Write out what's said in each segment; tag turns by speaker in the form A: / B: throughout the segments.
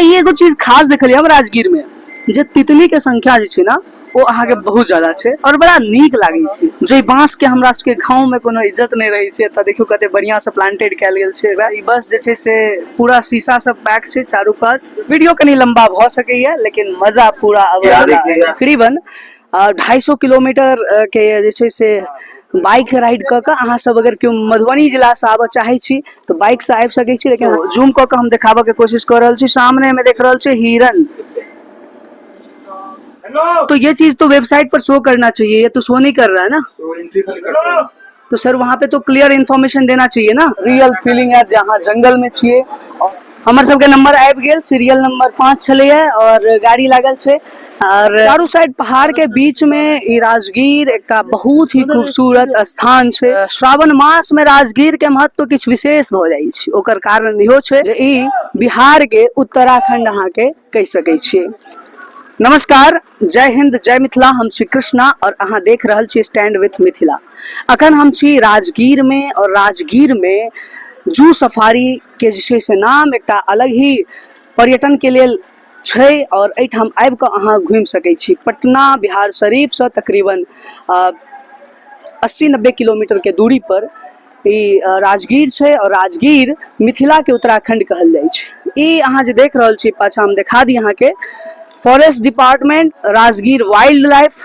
A: ई एगो चीज खास देखलियै हम राजगीर में जे तितली के संख्या जे छै ने ओ अहाँके बहुत ज्यादा छै और बड़ा नीक लागै छै। जे बांस के हमरा सबके गाँव में कोनो इज्जत नहि रहै छै, एतऽ देखियौ कते बढ़िया से प्लांटेड कयल गेल छै एकरा। ई बस जे छै से पूरा शीशा सब पैक छै चारू कात। वीडियो कनी लंबा भऽ सकैया लेकिन मजा पूरा आबै वला अइ। तकरीबन 250 किलोमीटर के जे छै से बाइक राइड कऽ कऽ अहाँ सब अगर केओ मधुबनी जिलासँ आबऽ चाहै छी तऽ बाइकसँ आबि सकै छी। लेकिन जूम कऽ कऽ हम देखाबऽ के कोशिश कऽ रहल छी, सामने में देख रहल छी हिरन। तो ये चीज तो वेबसाइट पर शो करना चाहिए, ये तो शो नहीं कर रहा है ना। तो सर वहाँ पे तो क्लियर इन्फॉर्मेशन देना चाहिए ना। रियल फीलिंग है जहाँ जंगल में छिए। हमर सबके नंबर आबि गेल, सीरियल नंबर 5 छलैया और गाड़ी लागल छै और चारू साइड पहाड़ के बीच में ई राजगीर एकटा बहुत ही खूबसूरत स्थान छै। श्रावण मास में राजगीर के महत्व किछु विशेष भऽ जाइ छै। ओकर कारण इहो छै जे ई बिहार के उत्तराखंड अहाँके कहि सकै छियै। नमस्कार, जय हिंद, जय मिथिला। हम छी कृष्णा और अहाँ देख रहल छी स्टैंड विथ मिथिला। अखन हम छी राजगीर में और राजगीर में जू सफारी के जे छै से नाम एकटा अलग ही पर्यटन के लेल छै और एहिठाम आबि कऽ अहाँ घुमि सकै छी। पटना बिहार शरीफसँ तकरीबन 80-90 किलोमीटर के दूरी पर ई राजगीर छै और राजगीर मिथिला के उत्तराखंड कहल जाइ छै। ई अहाँ जे देख रहल छी पाछा हम देखा दी अहाँके forest department, Rajgir wild life,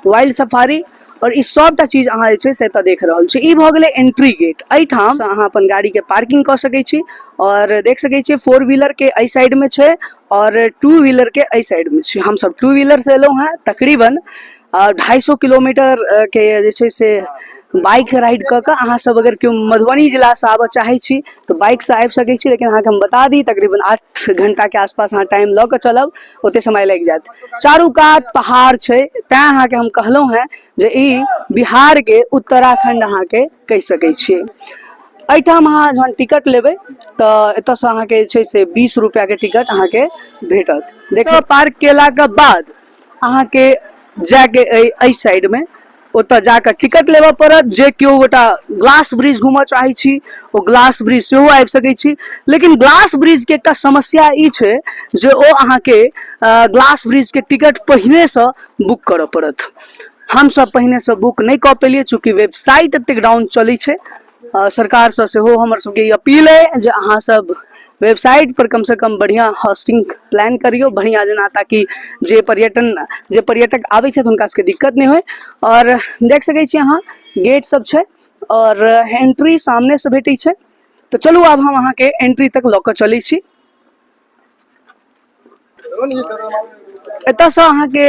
A: wild safari और ई सबटा चीज अहाँ जे छै से एतऽ देख रहल छी। ई भऽ गेलै एंट्री गेट। एहिठाम अहाँ अपन गाड़ी के पार्किंग कऽ सकै छी और देख सकै छियै फोर व्हीलर के एहि साइड में छै और टू व्हीलर के एहि साइड में छै। हमसब टू व्हीलर से एलहुँ हेँ। तकरीबन 250 किलोमीटर के जे छै से बाइक राइड कऽ कऽ अहाँ सब अगर केओ मधुबनी जिलासँ आबऽ चाहै छी तऽ बाइकसँ आबि सकै छी। लेकिन अहाँके हम बता दी तकरीबन 8 घंटा के आसपास अहाँ टाइम लऽ कऽ चलब, ओते समय लागि जायत। चारू कात पहाड़ छै, तैं अहाँके हम कहलहुँ हेँ जे ई बिहार के उत्तराखंड अहाँके कहि सकै छियै। एहिठाम अहाँ जहन टिकट लेबै तऽ एतऽसँ अहाँके जे छै से 20 रुपैआके टिकट अहाँके भेटत। देखियौ पार्क केलाके बाद अहाँके जायके एहि साइडमे ओतऽ जाकऽ टिकट लेबऽ पड़त। जे केओ गोटा ग्लास ब्रिज घूमऽ चाहै छी ओ ग्लास ब्रिज सेहो आबि सकै छी। लेकिन ग्लास ब्रिजके एकटा समस्या ई छै जे ओ अहाँके ग्लास ब्रिजके टिकट पहिनेसँ बुक करऽ पड़त। हमसब पहिनेसँ बुक नहि कऽ पेलियै चूँकि वेबसाइट एतेक डाउन चलै छै। सरकारसँ सेहो हमर सबके ई अपील अइ जे अहाँ सब वेबसाइट पर कमसँ कम बढ़िआँ होस्टिंग प्लान करियौ बढ़िआँ जेना, ताकि जे पर्यटन जे पर्यटक आबै छथि हुनका सबके दिक्कत नहि होइ। आओर देख सकै छी अहाँ गेट सब छै और एंट्री सामने से भेटै छै। तऽ चलू आब हम अहाँके एंट्री तक लऽ कऽ चलै छी। एतऽसँ अहाँके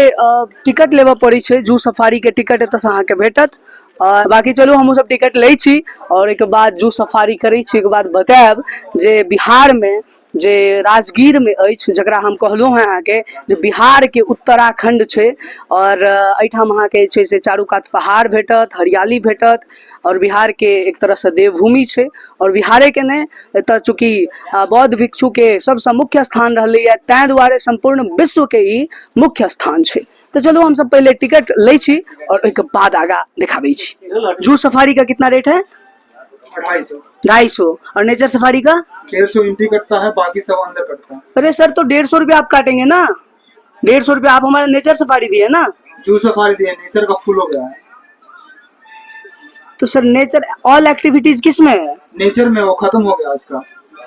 A: टिकट लेबऽ पड़ै छै, जू सफारीके टिकट एतऽसँ अहाँके भेटत। आओर बाँकी चलू हमहूँ सब टिकट लै छी आओर ओहिके बाद जू सफारी करै छी। ओहिके बाद बतायब जे बिहारमे जे राजगीरमे अछि, जकरा हम कहलहुँ हेँ अहाँके जे बिहारके उत्तराखण्ड छै आओर एहिठाम अहाँके जे छै से चारू कात पहाड़ भेटत, हरियाली भेटत आओर बिहारके एक तरहसँ देवभूमि छै। आओर बिहारेके नहि, एतऽ चूँकि बौद्ध भिक्षुके सबसँ मुख्य स्थान रहलैए ताहि दुआरे सम्पूर्ण विश्वके ई मुख्य स्थान छै। तऽ चलू हमसब पहिले टिकट लै छी और ओहिके बाद आगा देखाबै छी। जू सफारी का कितना रेट है?
B: 250।
A: 250। और नेचर सफारी का?
B: 150 एंट्री कटता है, बाकी सब अंदर कटता है।
A: अरे सर तो 150 रुपया आप काटेंगे ना। 150 रुपया आप हमारे नेचर सफारी दिए ना।
B: जू सफारी दिए, नेचर का फुल हो गया है।
A: तो सर नेचर ऑल एक्टिविटीज किस में है?
B: नेचर में वो खत्म हो गया उसका।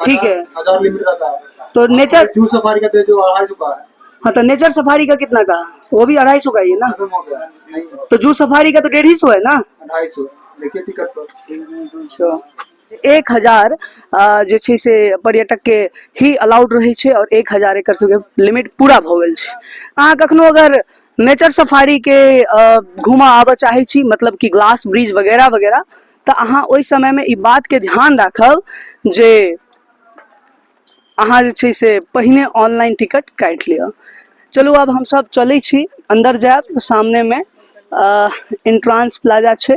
A: ठीक है।
B: 1000 लिमिट रहता है।
A: तो नेचर
B: जू सफारी का जो 250 का है।
A: हाँ तो नेचर सफारी का कितना का? वो भी 250 का ही है ना।
B: खत्म हो गया नहीं।
A: तो जू सफारी का तो 150 है ना।
B: 250 देखिए टिकट पर।
A: अच्छा 1000 जे छै से पर्यटक के ही अलाउड रहै छै और 1000 एकर सबके लिमिट पूरा भऽ गेल छै। अहाँ कखनो अगर नेचर सफारी के घूमऽ आबऽ चाहै छी, मतलब कि ग्लास ब्रिज वगैरह वगैरह, तऽ अहाँ ओहि समयमे ई बातके ध्यान राखब जे अहाँ जे छै से पहिने ऑनलाइन टिकट काटि लिअ। चलू आब हमसब चलै छी, अन्दर जायब। सामनेमे एंट्रांस प्लाजा छै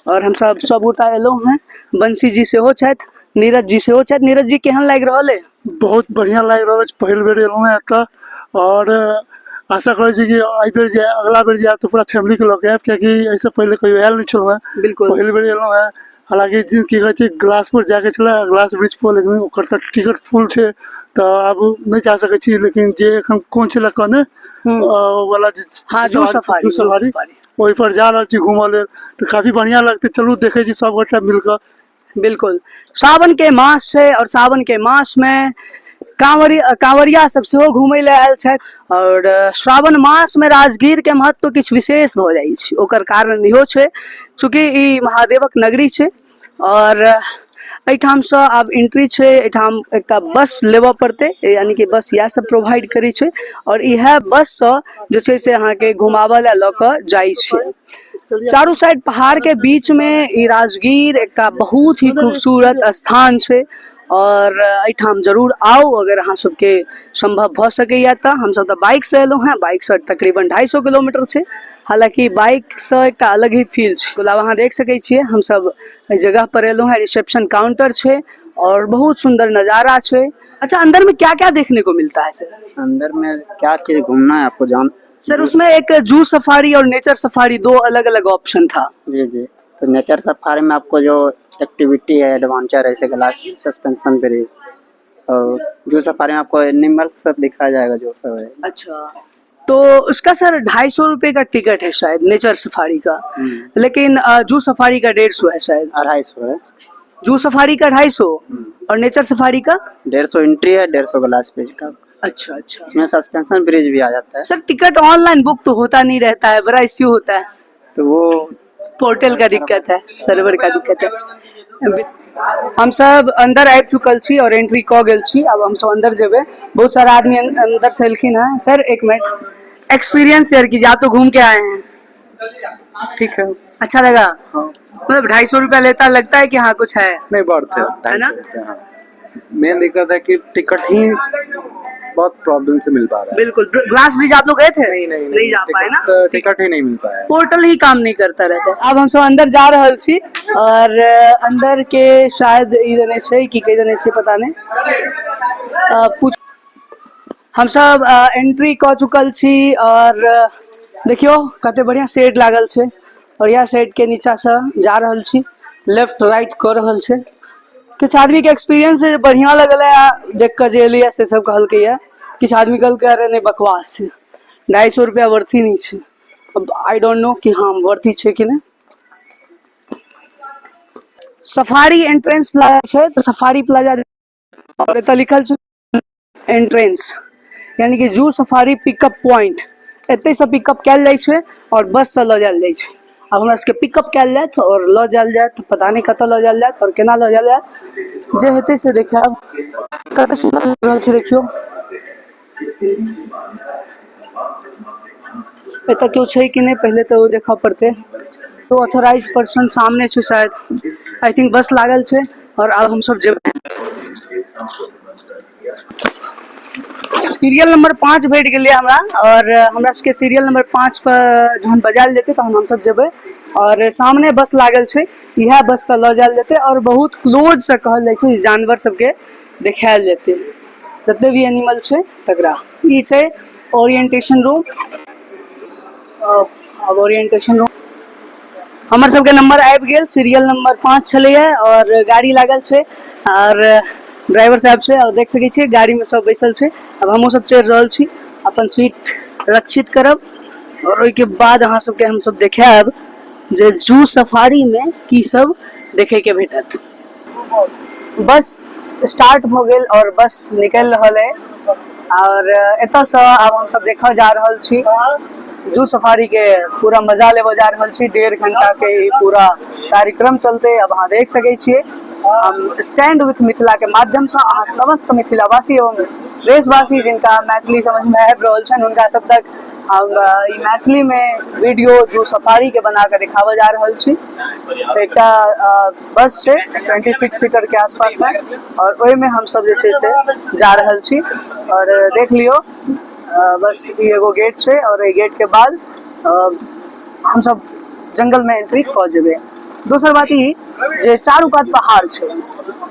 A: और हमसब सबगोटा एलहुँ हेँ। बंसी जी सेहो छथि, नीरज जी सेहो छथि। नीरज जी केहन लागि रहल अइ?
C: बहुत बढ़िआँ लागि रहल अछि। पहिल बेर एलहुँ हेँ एतऽ आओर आशा करै छी कि एहि बेर जे अगिला बेर जायब तऽ पूरा फैमिलीके लऽ के आयब, कियाकि एहिसँ पहिले कहियो आयल नहि छलहुँ हेँ।
A: बिल्कुल
C: पहिल बेर एलहुँ हेँ। हालाँकि जे की कहै छै ग्लास पर जाइके छलै ग्लास ब्रिज पर, लेकिन ओकर तऽ टिकट फुल छै, तऽ आब नहि जा सकै छी। लेकिन जे एखन कोन छलै कहने ओ वाला जे
A: हाँ, जू सफारी,
C: जू सफारी, ओहि पर जा रहल छी घूमऽ लेल, तऽ काफी बढ़िआँ लगतै। चलू देखै छी सब गोटा मिलकऽ।
A: बिल्कुल, सावन के मास छै और सावन के मास में कांवरिया सब सेहो घूमय लए आयल छथि। और श्रावण मास में राजगीर के महत्व किछु विशेष भऽ जाइ छै। ओकर कारण इहो छै चूँकि ई महादेवक नगरी छै और एहिठामसँ आब एंट्री छै। एहिठाम एकटा बस लेबऽ पड़तै, यानी कि बस इएह सब प्रोवाइड करै छै और इएह बससँ जे छै से अहाँके घुमाबऽ लए लऽ कऽ जाइ छै। चारू साइड पहाड़ के बीच में ई राजगीर एकटा बहुत ही खूबसूरत स्थान छै और एहिठाम जरूर आउ अगर अहाँ सबके सम्भव भऽ सकैया। तऽ हमसब तऽ बाइक से एलहुँ हेँ। बाइक से तकरीबन 250 किलोमीटर छै, हालांकि बाइक से एकटा अलग ही फील छै। आब अहाँ देख सकै छियै, हमसब एहि जगह पर एलहुँ हेँ। रिसेप्शन काउंटर छै और बहुत सुंदर नजारा छै। अच्छा, अंदर में क्या क्या देखने को मिलता है सर?
D: अंदर में क्या चीज घूमना है आपको जान?
A: सर, उसमें एक जू सफारी और नेचर सफारी दो अलग अलग ऑप्शन था।
D: जी जी, तो नेचर सफारी में आपको जो एक्टिविटी है, एडवेंचर, ऐसे ग्लास सस्पेंशन ब्रिज, और जू सफारी में आपको एनिमल्स सब दिखाया जाएगा जो सब है।
A: अच्छा, तो उसका सर 250 रुपये का टिकट है शायद नेचर सफारी का, लेकिन जू सफारी का 150 है शायद।
D: 250 है।
A: जू सफारी का 250 और नेचर सफारी का
D: 150 एंट्री है, 150 ग्लास ब्रिज का।
A: अच्छा अच्छा।
D: इसमें सस्पेंशन ब्रिज भी आ जाता है।
A: सर, टिकट ऑनलाइन बुक तो होता नहीं रहता है, बड़ा इश्यू होता है।
D: तो वो
A: पोर्टल का दिक्कत है, सर्वर का दिक्कत है। हम सब अंदर आबि चुकल छी और एंट्री कऽ गेल छी। अब हम सब अंदर जेबै। बहुत सारा आदमी अंदर से एलखिन हैं। सर, एक मिनट, एक्सपीरियंस शेयर कीजिए, आप तो घूम के आए हैं।
B: ठीक है।
A: अच्छा लगा?
B: हाँ।
A: मतलब 250 रुपया लेता, लगता है कि हाँ कुछ है?
B: नहीं, बढ़ते
A: है ना?
B: हाँ, मेन दिक्कत है कि टिकट ही बहुत प्रॉब्लम से मिल पा रहा है।
A: बिल्कुल। ग्लास ब्रिज आप लोग गए थे?
B: नहीं नहीं।
A: नहीं जा पाए ना?
B: टिकट ही नहीं मिल पाया है।
A: पोर्टल ही काम नहीं करता रहता। अब हम सब अंदर जा रहल छी और अंदर के शायद ई देने छै कि कहि देने छै, पता नहीं। पूछ हम सब एंट्री कऽ चुकल छी और देखियौ कते बढ़िया शेड लागल छै और इएह शेड के नीचा से जा रहल छी, लेफ्ट राइट कऽ रहल छै। किछु आदमी के एक्सपीरियंस बढ़िया लगल है देख कऽ जे एलियै से सब कहलकै ये। किछु आदमी कहलकै अरे नहि, बकवास छै, 250 रुपया वर्थी नहि छै। अब I don't know कि हाँ वर्थी छै कि नहि। सफारी एंट्रेंस प्लाजा छै, तऽ सफारी प्लाजा और एतऽ लिखल छै एंट्रेंस, यानी कि जू सफारी पिकअप पॉइंट। एतहिसँ पिकअप कयल जाइ छै और बससँ लऽ जायल जाइ छै। आब हमरा सबके पिकअप कयल जायत और लऽ जायल जायत, पता नहि कतऽ लऽ जायल जायत और केना लऽ जायल जायत, जे हेतै से देखायब। कते सुन्दर लागि रहल छै देखियौ। एतऽ केओ छै कि नहि, पहिले तऽ ओ देखऽ पड़तै। तो ऑथोराइज पर्सन सामने छै शायद, I think. बस लागल छै और आब हमसब जेबै। सीरियल नंबर 5 भेट गेलै हमरा और हमरा सबके सीरियल नंबर 5 पर जहन बजायल जेतै तहन हमसब जेबै और सामने बस लागल छै, इएह बससँ लऽ जायल जेतै और बहुत क्लोजसँ कहल जाइ छै जानवर सबके देखायल जेतै, जते भी एनिमल छै तकरा। ई छै ओरिएंटेशन रूम। आब ओरिएंटेशन रूम हमर सबके नंबर आबि गेल, सीरियल नंबर 5 छलैया और गाड़ी लागल छै और ड्राइवर साहब छै और देख सकै छियै गाड़ी में सब बैसल छै। अब हमहूँ सब चढ़ि रहल छी, अपन सीट रक्षित करब और ओहिके बाद अहाँ सबके हमसब देखायब जे जू सफारी में की सब देखे के भेटत। बस स्टार्ट भऽ गेल और बस निकलि रहल है और एतऽसँ आब हमसब देखऽ जा रहल छी जू सफारी के पूरा मजा लेबऽ जा रहल छी। 1.5 घंटा के ई पूरा कार्यक्रम चलते। अब अहाँ देख सकै छियै, हम स्टैंड विथ मिथिला के माध्यमसँ अहाँ समस्त मिथिलावासी एवं देशवासी जिनका मैथिली समझमे आबि रहल छनि हुनका सब तक हम ई मैथिलीमे वीडियो जू सफारी के बना कऽ देखाबऽ जा रहल छी। एकटा बस छै 26 सीटर के आसपासमे और ओहिमे हमसब जे छै से जा रहल छी और देख लियौ, बस ई एगो गेट छै और एहि गेट के बाद हमसब जंगलमे एंट्री कऽ जेबै। दोसर बात ई जे चारू कात पहाड़ छै,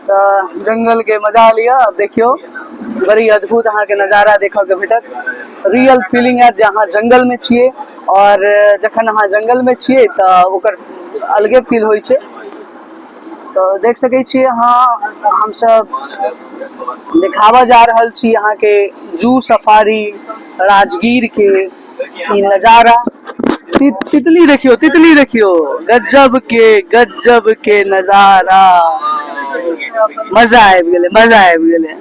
A: तऽ जंगलके मजा लिअ। आब देखियौ, बड़ी अद्भुत अहाँके नजारा देखऽके भेटत। रियल फीलिंग आयत जे अहाँ जंगलमे छियै और जखन अहाँ जंगलमे छियै तऽ ओकर अलगे फील होइ छै। तऽ देख सकै छियै अहाँ, हमसब देखाबऽ जा रहल छी अहाँके जू सफारी राजगीर के ई नजारा। तितली देखियौ, तितली देखियौ, गजब के, गजब के नजारा, मजा आबि गेलै, मजा आबि गेलै।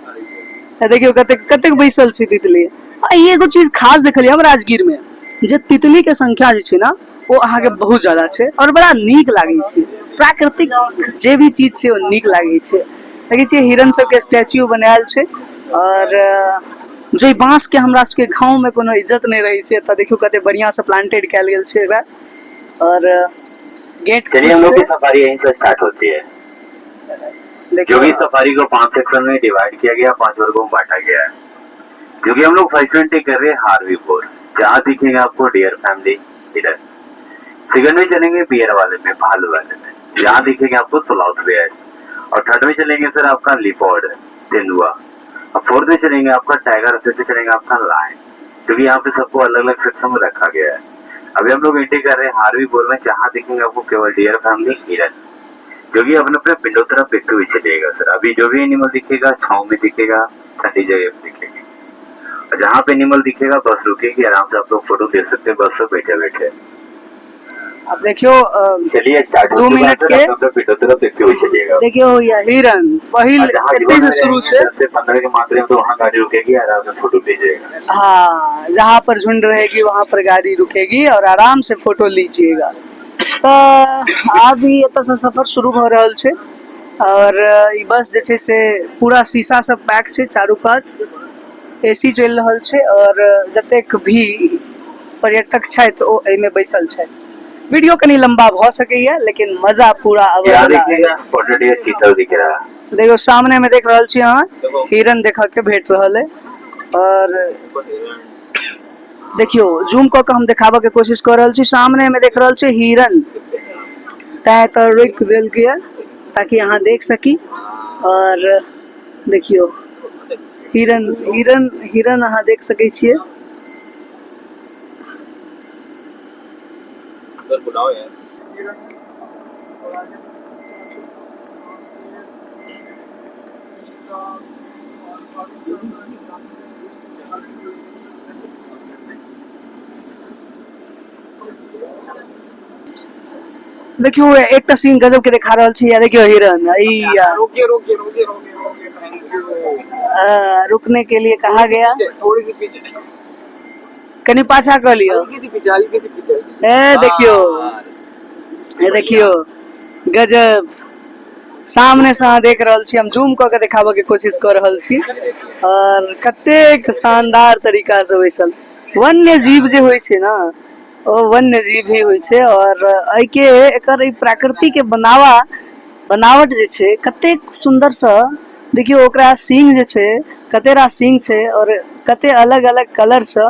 A: आ देखियौ कतेक कतेक बैसल छै तितली। आ ई एगो चीज खास देखलियै हम राजगीर मे जे तितली के संख्या जे छै ने ओ अहाँके बहुत ज्यादा छै आओर बड़ा नीक लागै छै। प्राकृतिक जे भी चीज छै ओ नीक लागै छै। देखै छियै हिरण सबके स्टैच्यू बनायल छै आओर जे बाँस के हमरा सबके गाँव मे कोनो इज्जत नहि रहै छै, एतऽ देखियौ कते बढ़िआँ से प्लांटेड कयल गेल छै एकरा। आओर गेट
E: चलिए हम लोग की सफारी यहीं से स्टार्ट होती है।
A: देखियौ
E: जो भी सफारी को 5 सेक्शन में डिवाइड किया गया, 5 वर्गों में बांटा गया है। जो कि हम लोग फर्स्ट एंट्री कर रहे हैं हार्बीपोर, जहाँ दिखेंगे आपको डियर फैमिली इधर। सेकंड में चलेंगे बियर वाले में, भालू वाले में, जहाँ दिखेंगे आपको स्लॉथ बेयर। और थर्ड में चलेंगे सर आपका लिपोर्ड तेंदुआ। और फोर्थ में चलेंगे आपका टाइगर, फिफ्थ में चलेंगे आपका लायन। क्योंकि यहाँ पे सबको अलग अलग सेक्शन में रखा गया है। अभी हम लोग एंट्री कर रहे हैं हार्बीपोर में, जहाँ देखेंगे आपको केवल डियर फैमिली हिरन, जो कि अपने अपने पिंडों तरफ देखते हुए चलेगा सर। अभी जो भी एनिमल दिखेगा छांव में दिखेगा, ठंडी जगह पे दिखेगी। और जहाँ पे एनिमल दिखेगा बस रुकेगी, आराम से आप लोग फोटो ले सकते हैं बस से बैठे बैठे।
A: अब देखियो,
E: चलिए स्टार्ट हो
A: 2
E: चुका है
A: मिनट
E: सर,
A: के
E: अपने अपने पिंडों तरफ देखते हुए चलिएगा।
A: देखियो ये हिरन पहिल
E: और जहाँ
A: एते से
E: जीवन
A: शुरू छै।
E: 10 से 15 के मात्रा में तो वहाँ गाड़ी रुकेगी, आराम से फोटो लीजिएगा।
A: हाँ, जहाँ पर झुंड रहेगी वहाँ पर गाड़ी रुकेगी और आराम से फोटो लीजिएगा। तऽ आब ई एतऽसँ सफर शुरू भऽ रहल छै और ई बस जे छै से पूरा शीशा सब पैक छै, चारू कात एसी चलि रहल छै और जतेक भी पर्यटक छथि ओ एहिमे बैसल छथि। वीडियो कनि लंबा भऽ सकैया लेकिन मजा पूरा आबऽ
E: यहाँ
A: वला।
E: देखिएगा स्पॉटेड डियर चीतल दिख रहा है।
A: देखियौ सामने में देख रहल छी अहाँ, हिरन देखऽ के भेट रहल है। और देखियौ जूम कऽ के हम देखाबऽ के कोशिश कऽ रहल छी, सामने में देख रहल छी हिरन, तैं तऽ रोकि देल गेल ताकि अहाँ देख सकी। और देखियौ हिरन, हिरन, हिरन अहाँ देख सकै छियै। देखियौ एकटा सीन गजब के देखा रहल छी। देखियौ हिरन, अय्या।
B: रोकिए, रोकिए, रोकिए, रोकिए, रोकिए, thank you.
A: रुकने के लिए कहा गया।
B: थोड़ी सी पीछे,
A: कनि पाछा कऽ लिअ,
B: हल्की सी पीछे, हल्की सी पीछे।
A: ए देखियौ, ए देखियौ गजब, सामने से अहाँ देख रहल छी। हम जूम कऽ के देखाबऽ के कोशिश कऽ रहल छी और कतेक शानदार तरीका से बैसल वन्य जीव जे होइ छै ने ओ वन्य जीव ही होइ छै। और एहिके एकर ई प्रकृति के बनावट जे छै कतेक सुन्दर से देखियौ, ओकरा सींग जे छै कते रास सींग छै और कते अलग अलग कलर से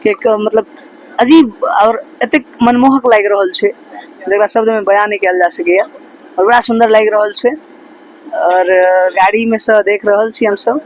A: के मतलब अजीब और एतेक मनमोहक लागि रहल छै जकरा शब्द में बयान नहि कयल जा सकैया और बड़ा सुन्दर लागि रहल छै। और गाड़ी में से देख रहल छी हमसब।